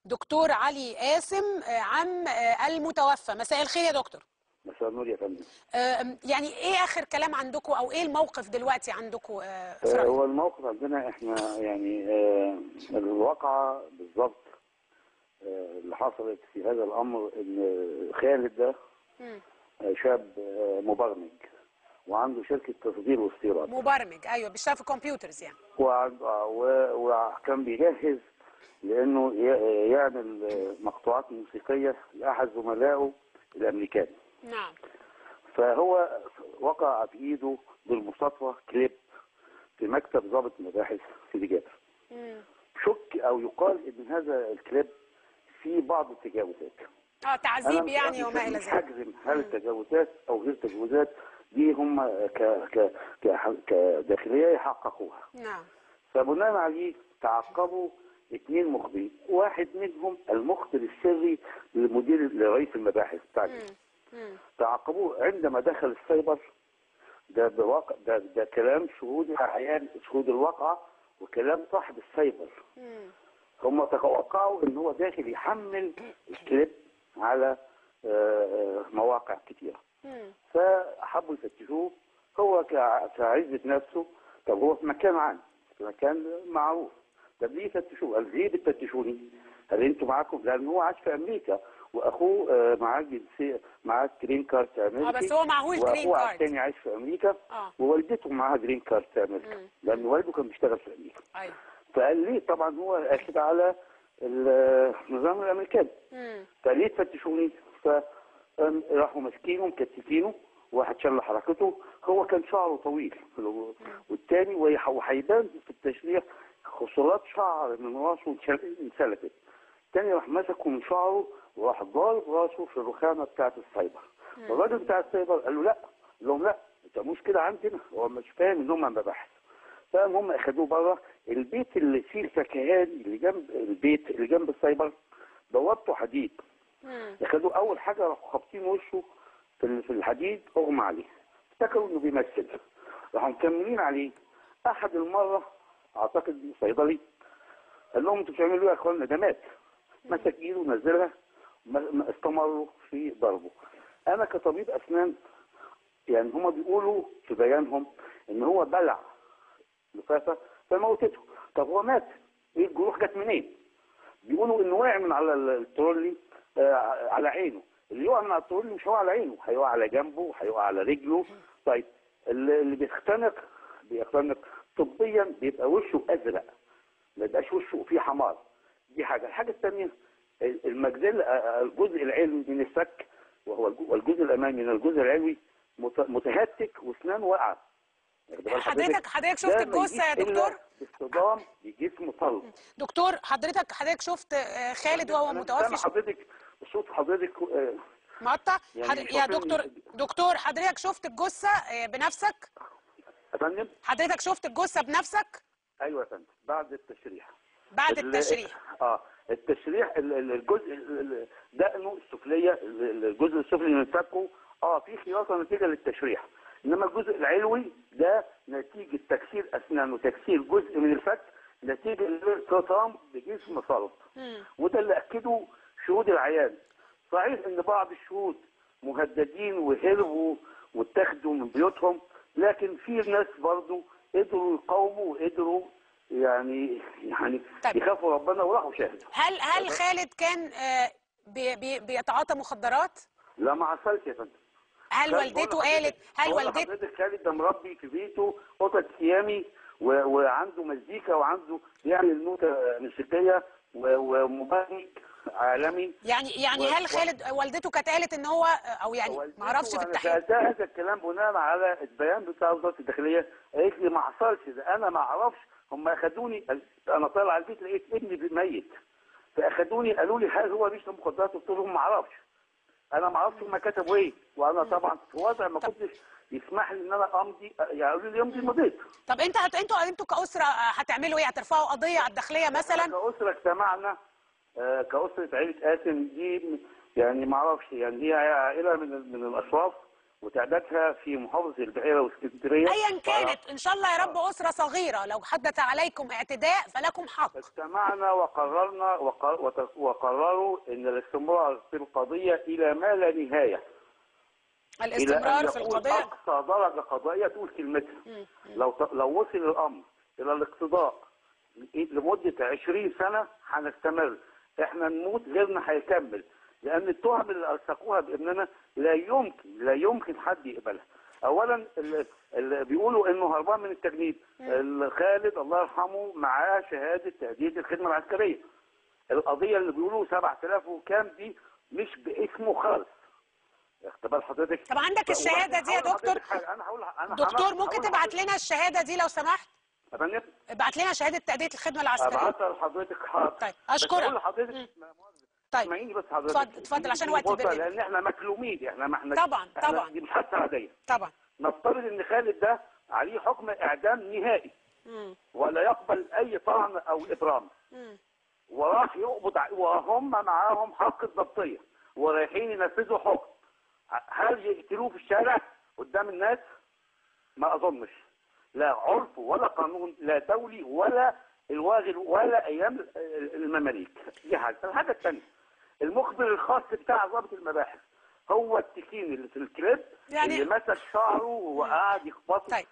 دكتور علي قاسم عم المتوفى. مساء الخير يا دكتور. مساء النور يا فندم. يعني ايه اخر كلام عندكم او ايه الموقف دلوقتي عندكم؟ هو الموقف عندنا احنا يعني الواقعة بالظبط اللي حصلت في هذا الامر ان خالد ده شاب مبرمج وعنده شركة تصدير واستيراد. مبرمج، ايوه، بيشتغل في computers يعني. وكان بيجهز لانه يعمل مقطوعات موسيقية لاحد زملائه الامريكان. نعم. فهو وقع في ايده بالمصادفه كليب في مكتب ضابط مباحث سيدي جابر. شك او يقال ان هذا الكليب فيه بعض التجاوزات. تعذيب يعني وما الى ذلك. مش هجزم هل تجاوزات او غير تجاوزات، دي هم كداخليه يحققوها. نعم. فبناء عليه تعاقبوا 2 مخبرين، واحد منهم المخبر السري للمدير لرئيس المباحث بتاع. تعاقبوه عندما دخل السايبر. ده بواقع، ده كلام شهود اعيان، شهود الواقعة وكلام صاحب السايبر. هم توقعوا ان هو داخل يحمل الكليب على مواقع كتيرة. فحبوا يفتشوه، هو كعزة نفسه. طب هو في مكان عام، في مكان معروف، طب ليه يفتشوه؟ قال ليه بتفتشوني؟ هل انتوا معاكم؟ لان هو عاش في امريكا واخوه معاه جنسية، معاه green card امريكي. بس هو معهوش green card. واخوه الثاني عايش في امريكا. ووالدته معاها green card امريكا، لان والده كان بيشتغل في امريكا. ايوه. فقال ليه؟ طبعا هو اخد على النظام الامريكاني. فقال ليه تفتشوني؟ فراحوا ماسكينه مكتفينه، واحد شل حركته، هو كان شعره طويل، والثاني وهيبان في التشريح خصلات شعر من راسه انسلكت. الثاني راح مسكه من شعره وراح ضارب راسه في الرخامه بتاعه السايبر. الراجل بتاع السايبر قال له لا، قال لهم لا ما تعملوش كده عندنا، هو مش فاهم ان هم مباحث. فهم هم اخدوه بره البيت اللي فيه الفكهان اللي جنب البيت اللي جنب السايبر، بوابته حديد. اخدوه اول حاجة راحوا خابطين وشه في الحديد، اغمى عليه، افتكروا انه بيمثل، راحوا مكملين عليه. احد المرة اعتقد صيدلي قال لهم انتوا بتعملوا ايه يا اخوانا؟ ده مات. مسك ايده ونزلها، استمروا في ضربه. انا كطبيب اسنان يعني هما بيقولوا في بيانهم ان هو بلع لفافه فموتته. طب هو مات، ايه الجروح جت منين؟ بيقولوا انه وقع من على الترولي على عينه. اللي يقع من على الترولي مش هيقع على عينه، هيقع على جنبه، هيقع على رجله. طيب اللي بيختنق طبيا بيبقى وشه ازرق، ما يبقاش وشه فيه حمار. دي حاجة. الحاجة الثانية المجزل، الجزء العلوي من الفك وهو الجزء الامامي من الجزء العلوي متهتك واسنانه واقعه. حضرتك شفت الجثة يا دكتور؟ اصطدام بجسم صلب. دكتور حضرتك شفت خالد وهو متوفي؟ حضرتك صوت حضرتك مقطع. يعني يا دكتور حضرتك شفت الجثة بنفسك؟ يا فندم حضرتك شفت الجثة بنفسك؟ ايوه يا فندم، بعد التشريح. بعد التشريح. التشريح الجزء دقنه السفليه، الجزء السفلي من فكه في خياطة نتيجة للتشريح، انما الجزء العلوي ده نتيجة تكسير اسنان وتكسير جزء من الفك نتيجة للارتطام بجسم صلب. وده اللي اكده شهود العيان. صحيح ان بعض الشهود مهددين وهربوا واتاخدوا من بيوتهم، لكن في ناس برضو قدروا يقاوموا وقدروا يعني طيب. يخافوا ربنا وراحوا شاهدوا. هل خالد كان بيتعاطى مخدرات؟ لا ما حصلش يا فندم. هل والدته قالت؟ هل والدته حضرتك خالد ده مربي في بيته قطط سيامي وعنده مزيكا وعنده بيعمل نوتة موسيقية ومبرمج عالمي. يعني هل خالد والدته كانت قالت ان هو او يعني ما اعرفش في التحقيق؟ سالتها هذا الكلام بناء على البيان بتاع وزارة الداخلية، قالت لي ما حصلش ده، انا ما اعرفش، هم اخدوني، انا طالع على البيت لقيت ابني ميت، فاخدوني قالوا لي هل هو بيشرب مخدرات؟ قلت لهم ما اعرفش، انا ما اعرفش هم كتبوا ايه، وانا طبعا في وضع ما كنتش يسمح لي ان انا امضي، يعني قالوا لي امضي مضيت. طب انتوا كاسره هتعملوا ايه؟ هترفعوا قضية على الداخلية مثلا؟ كاسره اجتمعنا كاسره عيله قاسم دي، يعني ما اعرفش، يعني هي عائلة من الاشراف وتعدادها في محافظة البحيرة واسكندريه. ايا كانت، ان شاء الله يا رب اسره صغيرة، لو حدث عليكم اعتداء فلكم حق. اجتمعنا وقررنا وقرروا ان الاستمرار في القضية الى ما لا نهاية. الاستمرار في القضية اقصى درجه قضائية تقول كلمتها. لو وصل الامر الى الاقتضاء لمدة 20 سنة هنستمر، احنا نموت غيرنا هيكمل، لان التهم اللي الصقوها بابننا لا يمكن حد يقبلها. اولا اللي بيقولوا انه هربان من التجنيد، خالد الله يرحمه معاه شهادة تأدية الخدمة العسكرية. القضية اللي بيقولوا 7000 وكام دي مش باسمه خالص. اختبار حضرتك. طب عندك الشهادة دي يا دكتور؟ انا دكتور ممكن تبعت لنا الشهادة دي لو سمحت؟ ابعت لنا شهادة تأدية الخدمة العسكرية. ابعتها لحضرتك. حاضر. طيب اشكرك. بس لحضرتك. طيب اسمعيني بس حضرتك. اتفضل اتفضل عشان وقت البرنامج، لان احنا مكلومين، احنا ما احنا طبعا طبعا دي مش حادثه عادية. طبعا نفترض ان خالد ده عليه حكم اعدام نهائي ولا يقبل اي طعن او ابرام، وراح يقبض وهم معاهم حق الضبطيه ورايحين ينفذوا حكم، هل يقتلوه في الشارع قدام الناس؟ ما اظنش. لا عرف ولا قانون، لا دولي ولا الواغل ولا ايام المماليك. دي حاجة. الحاجة الثانية، المخبر الخاص بتاع ضابط المباحث هو التخين اللي في الكليب، يعني اللي مسك شعره وقعد يخبطه. طيب.